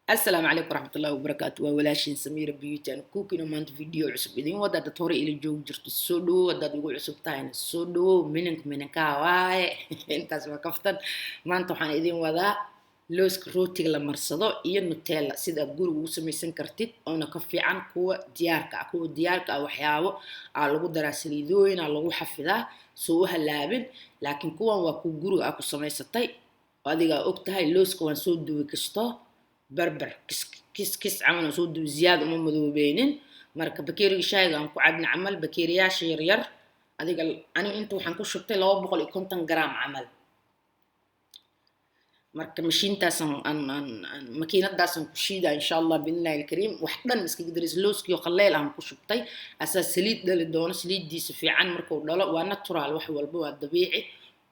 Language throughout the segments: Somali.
Asalaamu calaykum waraxmatullahi wabarakaatu. Waa walaashiin Samiira Beauty and Cooking oo maanta video cusub idiin wada. Dad hore ila joogi jirto, soo dhawow. Haddaad igu cusub tahayna, soo dhawow. Minanka minankaa waaye, intaas waa kaftan. Maanta waxaan idiin wadaa looska rootiga la marsado iyo Nutella, sida aad guriga ugu samaysan kartid oona ka fiican kuwa diyaarka ah. Kuwa diyaarka ah waxyaabo aa lagu daraa, saliidooyin aa lagu xafidaa soo u halaabin, laakiin kuwan waa kuwa guriga aa ku samaysatay, adigaa og tahay. Looska waan soo duwi kasto barbar kis kis kis camal aan soo duwi, ziyaada uma madoobeynin. Marka bakeeriga shaahiga aan ku cabna camal, bakeeriyaasha yaryar adiga, aniga inta waxaan ku shubtay 250 gram camal. Marka mashiintaasaan aan aan aan makiinadaasaan ku shiidaa, insha Allah biidnillahi alkariim. Wax dhan iskaga daris, looskiyo qaleyl aan ku shubtay, asaa saliid dhali doono. Saliiddiisa fiican markuu dhalo, waa natural, wax walba waa dabiici.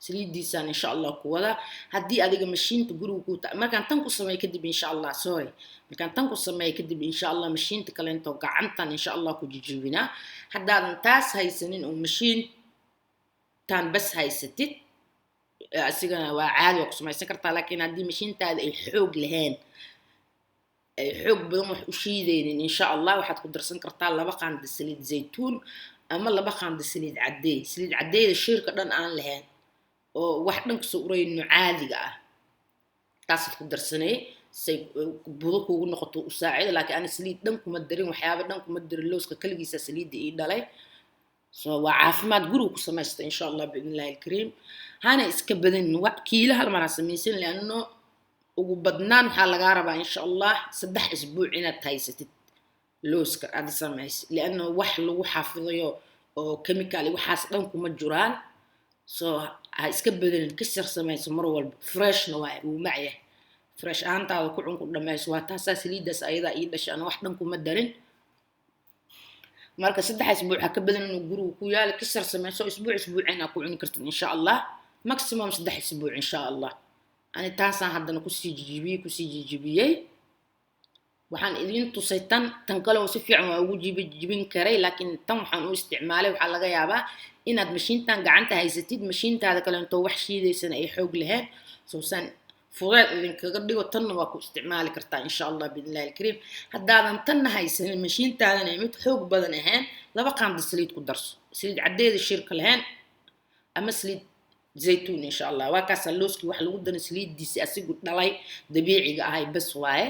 Saliiddiisaan insha Allah ku wadaa. Haddii adiga mashiinta guriga ku markaan tan ku sameeyo kadib, insha Allah, sorry, markaan tan ku sameeyo kadib, insha Allah mashiinta kaleento gacantan insha Allah ku jijibinaa. Haddaadan taas haysanin oo mashiintan bas haysatid, asigana waa caadi, waa ku samaysan kartaa. Laakiin haddii mashiintaada ay xoog lahayn, ay xoog badan wax u shiideynin, insha Allah waxaad ku darsan kartaa 2 qaando saliid zaytuun ama 2 qaando saliid caddeey. Saliid caddeeyda shiirka dhan aan lahayn oo wax dhan kasoo urayno, caadiga ah, taasaad ku darsanay say budo kuugu noqoto u saacida. Laakiin ani saliid dhan kuma darin, waxyaaba dhan kuma darin, looska kaligiisa saliidda ii dhalay. So waa caafimaad guriga ku samaysta, insha Allah biidnillahi alkariim. Hana iska badanin, kiilo hal maraa samaysan, lianno ugu badnaan waxaa lagaa rabaa, insha Allah, 3 isbuuc inaad haysatid looska aad samaysa, lianno wax lagu xafidayo oo chemical waxaas dhan kuma jiraan. So ha iska badanin, kasar samayso mar walba. Freshna waa wuu macyahay, fresh ahaantaada ku cun, ku dhamayso. Waa taasaa saliiddaas ayadaa ii dhashay, ana wax dhan kuma darin. Marka 3 isbuuc ha ka badan inuu guriga ku yaalo. Kasar samayso, isbuuc isbuucin aa ku cuni kartid, insha Allah, maximum 3 isbuuc, insha Allah. Ani taasaan haddana kusii jijibiyey, kusii jijibiyey. Waxaan idiin tusay tan. Tan kale oo si fiican waa ugu jibi jibin karay, laakiin tan waxaan u isticmaalay, waxaa laga yaabaa inaad mashiintan gacanta haysatid, mashiintaada kale intoo wax shiidaysana ay xoog lahayn. Soo saan fudeed idinkaga dhigo, tanna waa ku isticmaali kartaa, insha Allah biidnillahi alkariim. Haddaadan tanna haysanin, mashiintaadana ay mid xoog badan ahayn, 2 qaando saliid ku darso, saliid caddeeda shirka lahayn ama saliid zaytuun, insha Allah. Waa kaasaa looskii wax lagu daray, saliiddiisi asigu dhalay dabiiciga ahay bas waaye.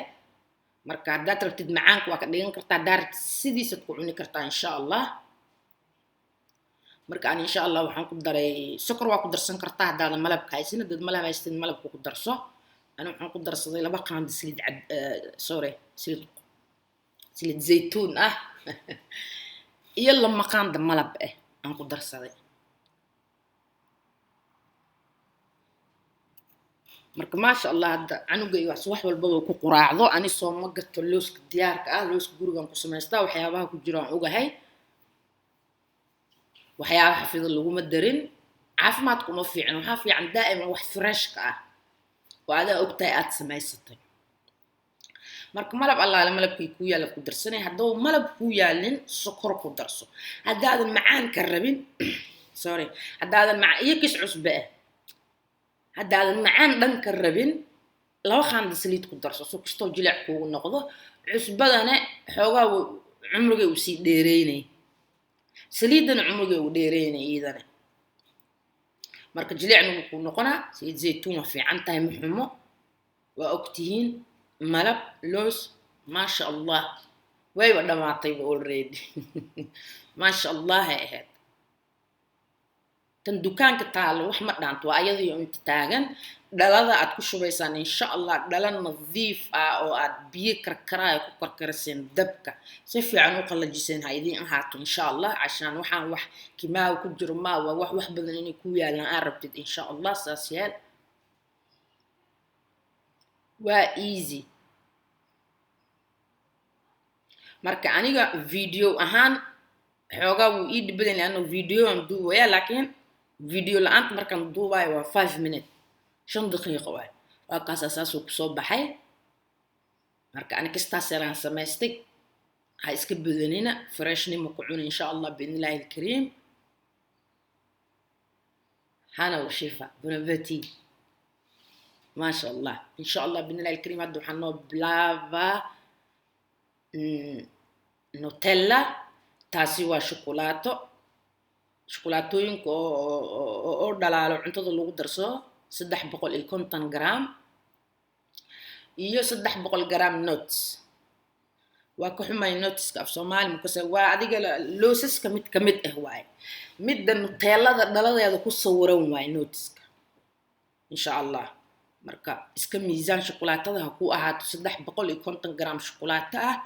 Marka haddaad rabtid macaanka waa ka dhigan kartaa, haddaad rabtid sidiisaad ku cuni kartaa, insha Allah. Marka aan insha Allah waxaan ku daray sokor, waa ku darsan kartaa haddaadan malabka haysin. Haddaad malab haysatid, malabka ku darso. Ani waxaan ku darsaday 2 qaando saliid cad, sorry, saliid zaytuun ah iyo 2 qaando malab ah aan ku darsaday. Marka maasha Allah, hadda canugay wax walbaba ku quraacdo. Ani sooma gato looska diyaarka ah, looska gurigan ku samaystaa, waxyaabaha ku jiro aan ogahay, waxyaaba xafida laguma darin, caafimaadku uma fiicno. Waxaa fiican daa'iman wax freshka ah oo adaa ogtahay aad samaysatay. Marka malab allaale malabkii kuu yaala ku darsanay. Haddaba malab kuu yaalin, sokor ku darso. Haddaadan macaanka rabin, sorry, haddaadan maca iyo kis cusbe ah, haddaadan macaan dhanka rabin, 2 qaando saliid ku darso, so kastoo jileec kuugu noqdo. Cusbadana xoogaa cumrigay uu sii dheereynay, saliiddana cumrigay uu dheereynay iyadana. Marka jileecna wuu kuu noqonaa. Saliid zaytuun waa fiican tahay, ma xumo, waa ogtihiin. Malab, loos, maasha Allah, wayba dhamaatayba already, maasha Allah ay ahayd. Tan dukaanka taalo wax ma dhaanto, waa ayadiyo inta taagan. Dhalada aad ku shubaysaan, insha Allah, dhala nadiif ah oo aad biyo karkaraayo ku karkariseen, dabka si fiican u qalajiseen ha idiin ahaato, insha Allah, cashaan waxaan wax kimaawi ku jiro ma waa wax badan inay ku yaalaan aad rabtid, insha Allah saas yeel, waa easy. Marka aniga video ahaan xoogaa wuu ii dhibadan, leanno video aan duubaya, laakiin video la-aanta markaan duubayo waa 5 minute, 5 daqiiqo waay. Waa kaasaa saasuu kusoo baxay. Marka ani kastaas yaraan samaystay, ha iska badanina, freshnimo ku cuna, insha Allah biidnillahi alkariim. Hana washifa, bon appetit. Maasha Allah, insha Allah bidnillahi alkariim. Hadda waxaa noo bilaabaa Nutella. Taasi waa shukulaato, shukulaatooyinka oo dhalaalo cuntada lagu darsado. 350 gram iyo 300 gram nuts. Waa ka xumay nutska af Soomaali makase. Waa adiga loosaska mid kamid ah waaye, midda Nutellada dhaladeeda ku sawiran waaye nutska, insha Allah. Marka iska miisaan shukulaatada ha ku ahaato 350 gram shukulaato ah.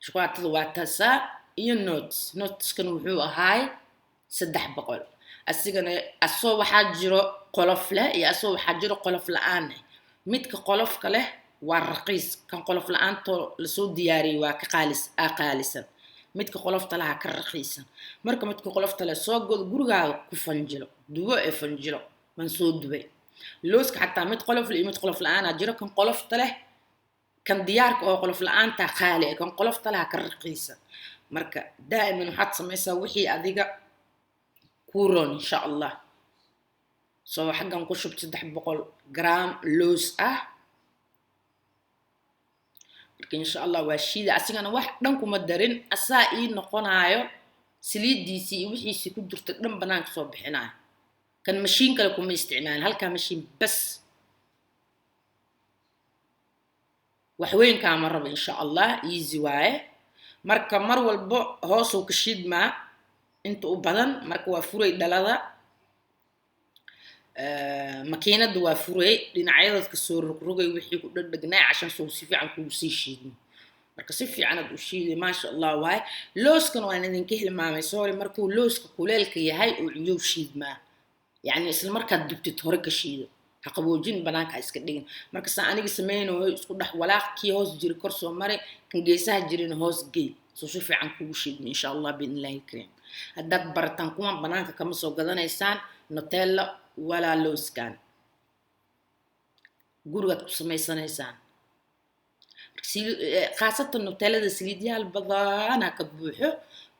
Shukulaatada waa taasaa iyo nuts. Nutskana wuxuu ahaay 300. Asigana asoo waxaa jiro qolof leh iyo asoo waxaa jiro qolof la-aan ah. Midka qolofka leh waa raqiis, kan qolof la-aantoo lasoo diyaariyey waa ka qaalis aa qaalisan, midka qolofta laha ka raqiisan. Marka midka qolofta leh soo god, gurigaaga ku fanjilo, dubo ee fanjilo. Waan soo dubay looska xataa, mid qolof leh iyo mid qolof la-aanaa jiro. Kan qolofta leh, kan diyaarka oo qolof la-aantaa qaali ah, kan qolofta laha ka raqiisan. Marka daa'iman waxaad samaysaa wixii adiga kuu roon, insha Allah. Soo xaggan ku shub 300 gram loos ah. Marka insha Allah waa shiida. Asigana wax dhan kuma darin, asaa ii noqonaayo saliidiisii iyo wixiisii ku jirta dhan banaanka soo bixinayo. Kan mashiin kale kuma isticmaalin, halkaa mashiin bas, waxweynkaama rabo, insha Allah. Easy waaye. Marka mar walbo hoosuu ka shiidmaa inta u badan. Marka waa furay dhalada makiinada, waa furay dhinacyadaad kasoo rogrogay wixii ku dhegdhegnaa cashan soo si fiican kugu sii shiidmo. Marka si fiicanaad u shiiday, maasha Allah waaye. Looskana waan idinka hilmaamay, sorry. Markuu looska kuleelka yahay oo ciyow shiidmaa, yacni isla markaad dubtid hore ka shiido, ha qaboojin, banaanka ha iska dhigin. Marka saa aniga sameynayo, isku dhex walaaq, kii hoos jiri kor soo maray, kan geesaha jirina hoos gey, soo si fiican kugu shiidmo, insha Allah biidnillahi alkariim. Haddaad barataan kuwan, banaanka kama soo gadanaysaan Nutella walaa looskan, gurigaad ku samaysanaysaan. Khaasatan Nutellada saliidyaal badanaa ka buuxo,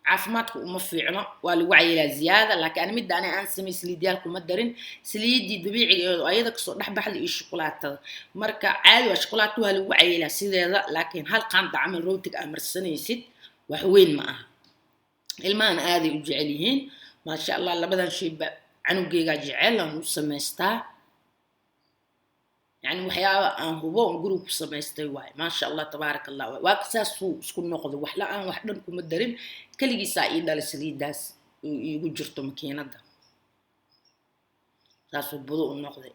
caafimaadka uma fiicno, waa lagu cayilaa ziyaada. Laakiin ani midda ani aan samay saliidyaal kuma darin, saliiddii dabiiciga oo ayada kasoo dhex baxda iyo shukulaatada. Marka caadi waa, shukulaato waa lagu cayilaa sideeda, laakiin hal qaanda camal rootiga aa marsanaysid wax weyn ma aha. Ilmahana aaday u jecel yihiin, maasha Allah. Labadan shayba canugeygaa jecel, aan u samaystaa, yani waxyaaba aan hubo oon guriga ku samaystay waaye. Maasha Allah, tabaaraka Allah. Waay waa saasuu isku noqday, wax la-aan, wax dhan kuma darin, keligiisaa ii dhalay saliidaas oo iigu jirto makiinada, saasuu budo u noqday.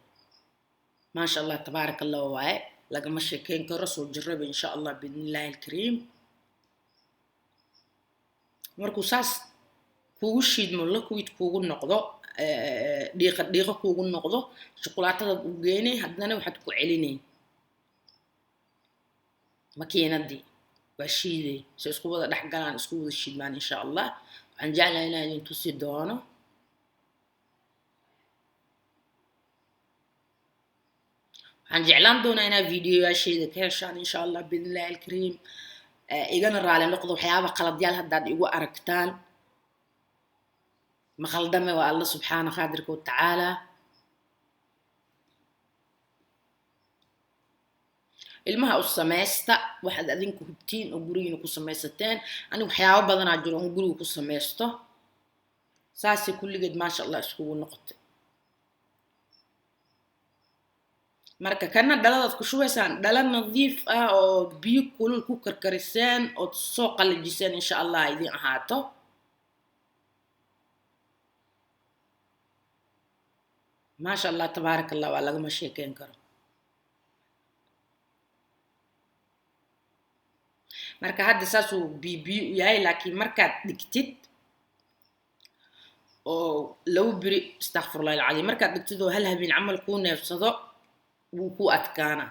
Maasha Allah, tabaaraka Allah waaye, lagama sheekeyn karo. Soo jarraba, insha Allah biidnillahi alkariim. Markuu saas kugu shiidmo, liquid kugu noqdo, dhiiqa dhiiqo kugu noqdo, shukulaatada u geynay, haddana waxaad ku celinay makiinadii, waa shiiday si isku wada dhex galaan, isku wada shiidmaan, insha Allah. Waxaan jeclahay inaan idin tusi doono. Waxaan jeclaan doonaa inaad videoyaasheeda ka heshaan, insha Allah biidnillahi alkariim. Igana raali noqdo waxyaaba qaladyaal haddaad igu aragtaan. Ma khaldame, waa Alla subxaana qaadirka watacaala. Ilmaha u samaysta waxaad adinku hubtiin oo gurigiina ku samaysateen. Aniga waxyaabo badanaa jiro oon guriga ku samaysto. Saasay kulligeed maasha Allah iskugu noqotay. Marka kana dhaladaad ku shubaysaan, dhala nadiif ah oo biyo kulul ku karkariseen ood soo qalajiseen, insha Allah idin ahaato. Maasha Allah, tabaaraka Allah, waa lagama sheekeyn karo. Marka hadda saasuu biyo biyo u yahay, laakiin markaad dhigtid oo laba beri, istakfirullahi alcadiim, markaad dhigtid oo hal habeen camal kuu neefsado, wuu ku adkaanaa.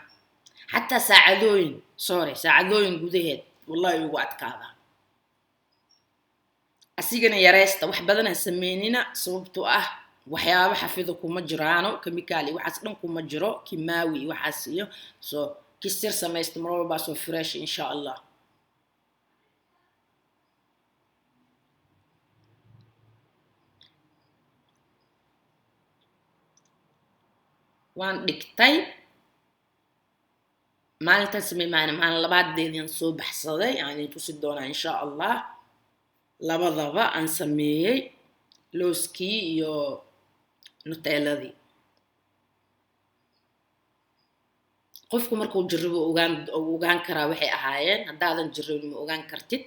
Xataa saacadooyin, sorry, saacadooyin gudaheed wallahi ugu adkaadaa. Asigana yareysta, wax badan ha sameynina, sababtoo ah waxyaabo xafido kuma jiraano, chemical iyo waxaas dhan kuma jiro, kimaawi iyo waxaas iyo soo kisir samaysta mar walbaa soo fresh, insha Allah. Waan dhigtay maalintaan samey, maalin labaadeediaan soo baxsaday, aan idin tusi doonaa insha Allah. Labadaba aan sameeyey, looskii iyo Nutelladii. Qofku markuu jirribo ogaan karaa waxay ahaayeen. Haddaadan jirribin, ma ogaan kartid.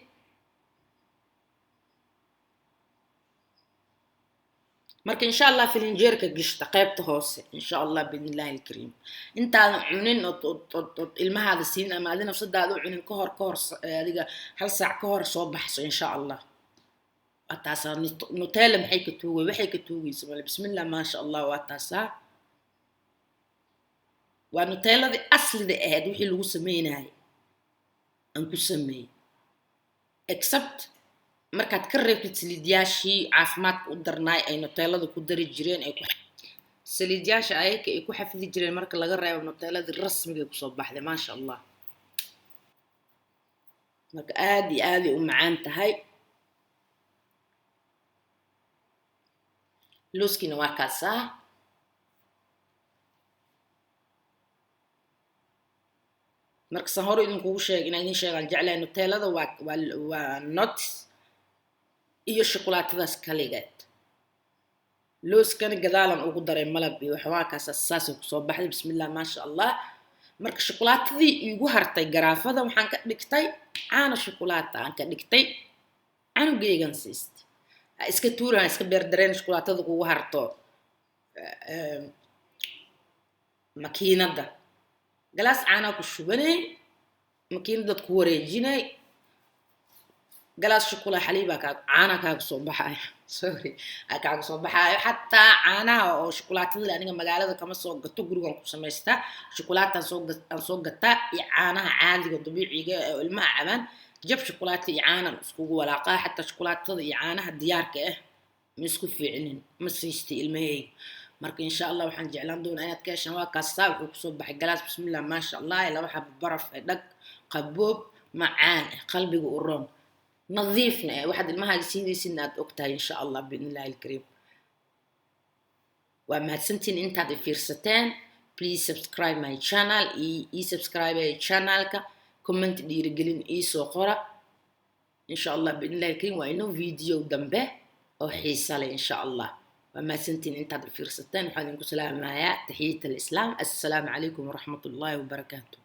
Marka insha Allah filinjeerka gishta qaybta hoose, insha Allah biidn illahi alkariim. Intaadan cunin od ilmahaada siin ama adi nafsadaada u cunin kahor adiga hal saac ka hor soo baxso, insha Allah. Waa taasaa Nutella. Maxay ka tuugay? Waxay ka tuugaysa male. Bismillah, maasha Allah. Waa taasaa, waa Nutelladii aslida ahayd. Wixii lagu sameynayay aan ku sameeyey, except markaad ka reebtid saliidyaashii caafimaadka u darnaay ay Nutellada ku dari jireen, ay saliidyaasha ayaka ay ku xafidi jireen. Marka laga reebo, Nutelladii rasmiga kusoo baxday, maasha Allah. Marka aada iyo aaday u macaan tahay. Looskiina waa kaasaa. Marka san hore idinkugu sheeg inaan idin sheegaan jeclahay, Nutellada waa nuts iyo shukulaatadaas kaligeed. Looskana gadaalan ugu daray malab iyo waxbaa. Kaasa saasay kusoo baxday. Bismillah, maasha Allah. Marka shukulaatadii iigu hartay garaafada waxaan ka dhigtay caano shukulaata aan ka dhigtay, canugeygan siistay. Ha iska tuuran, ha iska beerdareen shukulaatada kugu harto makiinada. Galaas caanaa ku shubanay, makiinadaad ku wareejinay, galaas shukula xaliibaa kaa caanaa kaaga soo baxaayo, sorry, aa kaaga soo baxaayo. Xataa caanaha oo shukulaatada leh aniga magaalada kama soo gato, gurigan ku samaystaa. Shukulaataan soo aan soo gataa iyo caanaha caadiga dabiiciga ee oo ilmaha cabaan. Jab shukulaata iyo caanan iskugu walaaqaa. Xataa shukulaatada iyo caanaha diyaarka ah ma isku fiicnin, ma siistay ilmahayga. Marka insha Allah waxaan jeclaan doonaa inaad ka heshaan. Waa kaasaa, wuxuu kusoo baxay galaas. Bismillah, maasha Allah. Laba xabo baraf ee dhag qaboob macaan eh, qalbiga u roon, nadiifna eh, waxaad ilmahaaga siinaysidna aad ogtahay, insha Allah biidn illahi alkariim. Waa mahadsantiin intaad i fiirsateen. Please subscribe my channel, ii subscribe channelka, comment dhiirigelin iisoo qora, insha Allah biidn illahi alkariim. Waa inoo video dambe oo xiisa leh, insha Allah. Waa mahadsantiin intaad i fiirsateen. Waxaa idinku salaamayaa taxiyat alislaam. Assalaamu calaykum waraxmat ullahi wabarakaatu.